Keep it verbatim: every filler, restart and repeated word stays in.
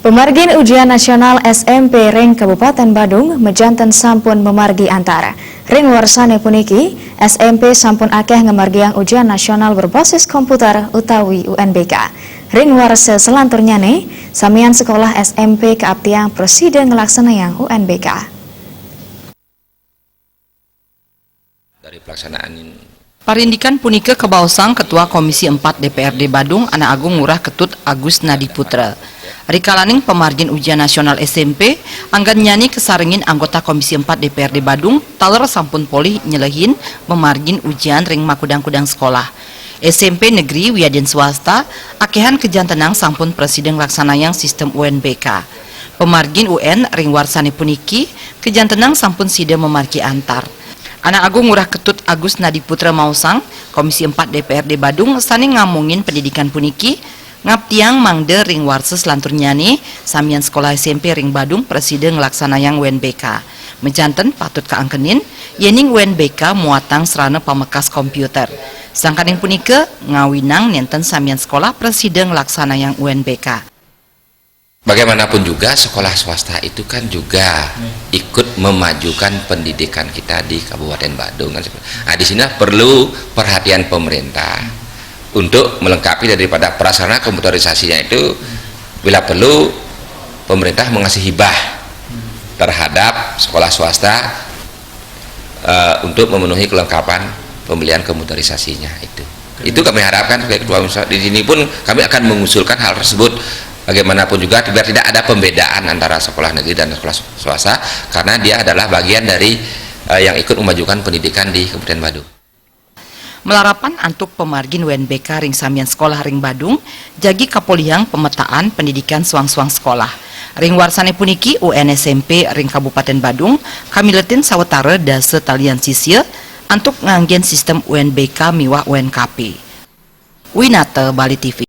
Pemargin ujian nasional S M P ring Kabupaten Badung majanten sampun mamargi antar. Ring warsané puniki, S M P sampun akéh ngamargiang ujian nasional berbasis komputer utawi U N B K. Ring warsa salanturnyané, samian sekolah S M P kaaptiang prasida nglaksanayang U N B K. Dari pelaksanaan. Parindikan punika kabaosang Ketua Komisi Empat D P R D Badung, Anak Agung Ngurah Ketut Agus Nadi Putra. Rikalaning pamargin ujian nasional S M P, anggannyané kasarengin anggota Komisi Empat D P R D Badung, taler sampun polih nyelehin pamargin ujian ring makudang-kudang sekolah. S M P negeri wiadin swasta, akéhan kajantenang sampun prasida nglaksanayang sistem U N B K. Pamargin U N ring warsané puniki, kajantenang sampun sida mamargi antar. Anak Agung Ngurah Ketut Agus Nadi Putra maosang, Komisi Empat D P R D Badung sané ngamongin pendidikan puniki, ngaptiang mangda ring warsa salanturnyané, samian sekolah S M P ring Badung prasida nglaksanayang U N B K. Majanten patut kaangkenin, yéning U N B K muatang sarana pamekas komputer. Sangkaning punika, ngawinang nénten samian sekolah prasida nglaksanayang U N B K. Bagaimanapun juga, sekolah swasta itu kan juga ikut memajukan pendidikan kita di Kabupaten Badung, kan. Nah, di sini perlu perhatian pemerintah untuk melengkapi daripada prasarana komputerisasinya itu. Bila perlu, pemerintah mengasih hibah terhadap sekolah swasta, eh, untuk memenuhi kelengkapan pembelian komputerisasinya itu. Itu kami harapkan sebagai ketua Komisi. Di sini pun kami akan mengusulkan hal tersebut. Bagaimanapun juga, biar tidak ada pembedaan antara sekolah negeri dan sekolah swasta, karena dia adalah bagian dari, eh, yang ikut memajukan pendidikan di Kabupaten Badung. Malarapan antuk pamargin U N B K ring samian sekolah ring Badung, jagi kapolihang pemetaan pendidikan soang-soang sekolah. Ring warsané puniki, U N S M P ring Kabupaten Badung kamiletin sawatara dasa talian sisya antuk nganggén sistem U N B K miwah U N K P. Winata, Bali T V.